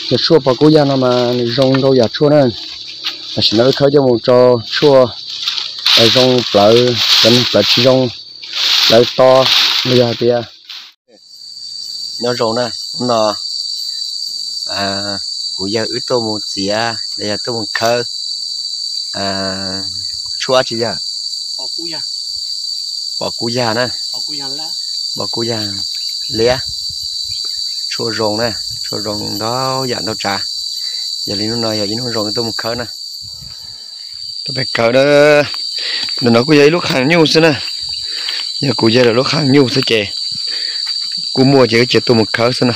Cov tshuaj pos kub yag no mas nws zoo rau yam tshuaj na. Tam sim no wb khawb coj mus rau tshuaj zoo plawv, cov neeg plawv tsis zoo, plawv to, los yog hais tias, nyob zoo na, hnub no kuv yawg wb tuaj mus txiav los yog tuaj mus khawb tshuaj tsis yog pos kub yag na, pos kub yag liab, tshuaj zoo na, tshuaj zoo ntau yam ntau tsav. Yog li hnub no yog ib hnub zoo wb tuaj mus khawb na. Tuaj pem khawb na, ntawm no kuj yog ib lub qhov nyuj xwb na. Yog kuv yawg lawv lub qhov nyuj xwb ces kuj muaj ces wb cia tuaj mus khawb xwb na.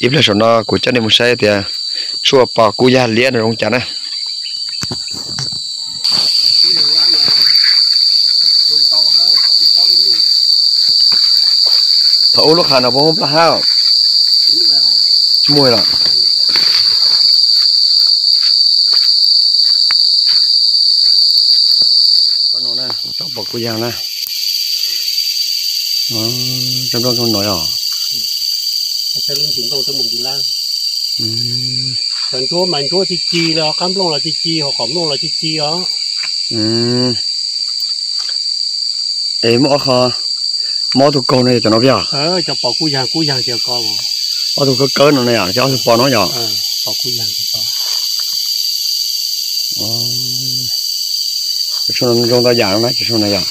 Ib pliag saum no kuv coj nej mus saib tias tshuaj pos kub yag liab no zoo cas na. Thaum ub lub qhov no puas muaj plab hab? Tsis muaj los. Tsob no na, tsob pos kub yag na. Tsob nplooj no yog. Cov ntsuab mas ntsuab ci ci los qab nplooj los ci ci, ho qom nplooj los ci ci os. Es muaj ob qho, muaj ob tug kaug no yog cov no yog? Cov pos kub yag kub yag ces ko. Ob tug kawb kawb no na yog, cov ob tug pos no yog? Pos kub yag. Cov tshuaj no zoo ntau yam no na, cov tshuaj no yog.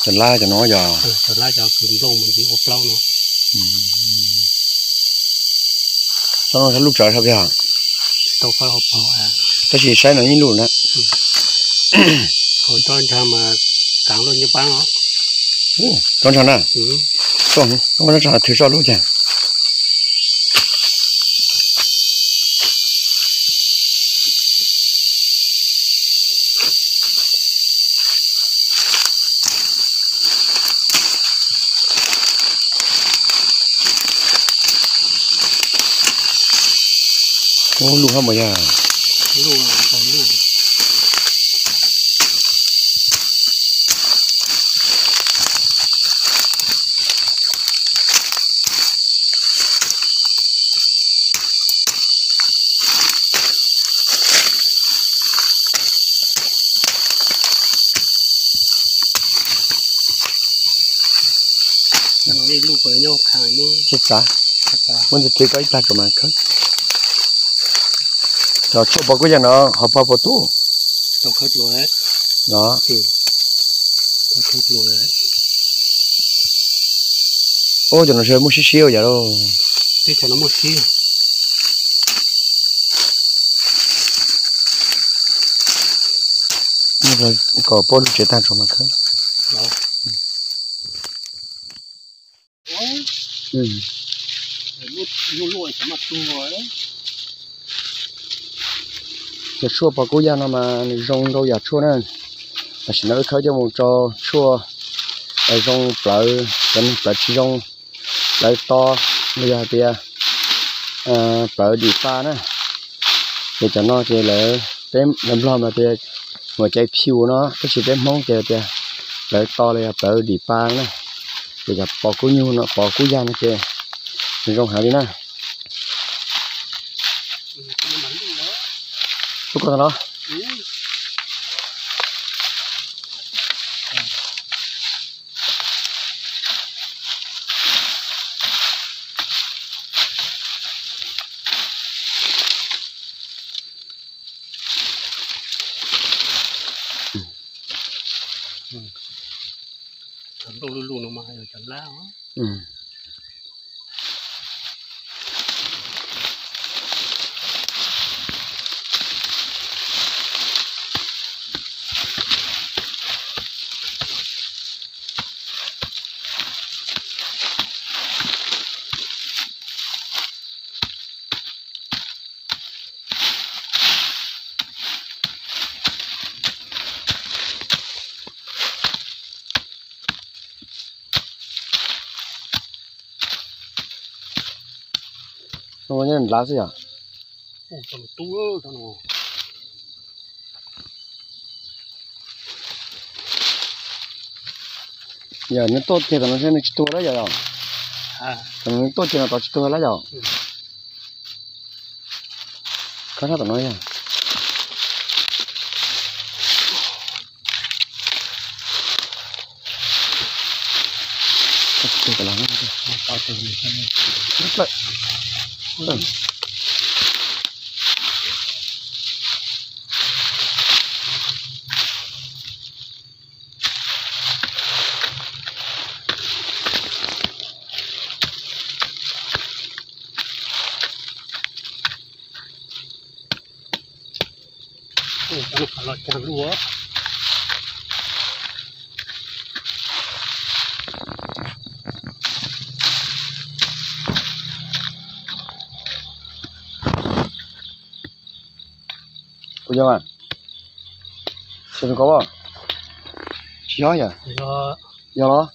Cov lab cov no yog. Cov lab cov kws nplooj mas ntsis ua plaub no. Tsob no lub tsawv saib yog. Tab sis saib no ib lub na. Tsob ntsha mas kaav luaj ncej paab os. Tsob ntsha na. Tsob ntsha thwv tsob lub cas. Ub, luj hab mas yog. Tsis txav, muab ntxiv txiv koj ib tag tso mas khawb. Cov tshuaj pos kub yag no ho pog puas tuaj? Los, ub, cov no muaj sib sib ua yam lauj. Kom pog lub tsev tag tso mas khawb. Cov tshuaj pos kub yag no mas nws zoo rau yam tshuaj na. Tam sim no wb khawb coj mus rau tshuaj zoo plawv, cov neeg plawv tsis zoo, plawv to, los yog hais tias plawv dim pa na. Ces cov no ces lawv, peb, lawv Nplog mas tias huam cai phiu no, tab sis peb Hmoob ces tias plawv to los yog plawv dim pa na. Ces cov pos kub nyug no, pos kub yag no ces nws zoo heev li na. Tub koj tag los. Cov nplooj luj luj no mas yog cov lab os. Nyob nrad xwb yom. Tub, tub no. Yog nws tuaj kiag tom no seb nws tsis tuag lawm yog? Yog, nws tuaj kiag no tod tsis tuag lawm yog? Koj sab tom no yog. Los caag lug. Kuv yog, tsis yog, yog los?